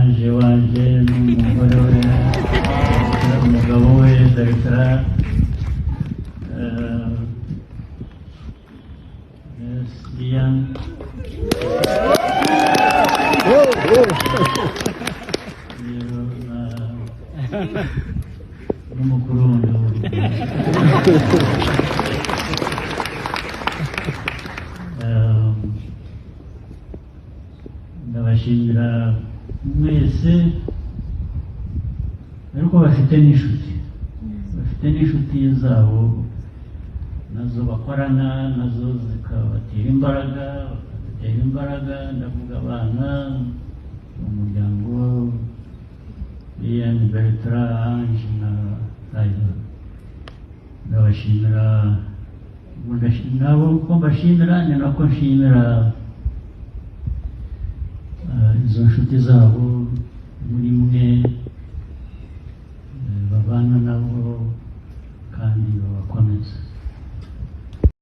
Ange wanje n'umugore we, umugabo we Bertrand. Yes, Ian. Rero, n'umukuru wundi w'urugo. Ndabashimira mwese, ariko bafite n'inshuti zabo nazo bakorana, nazo zikabatera imbaraga, bakadutera imbaraga. Ndavuga abana, umuryango, Ian, Bertrand, Ange na Tyler. Ndabashimira. Nabo uko mbashimira ni nako nshimira izo nshuti zabo muri mwe.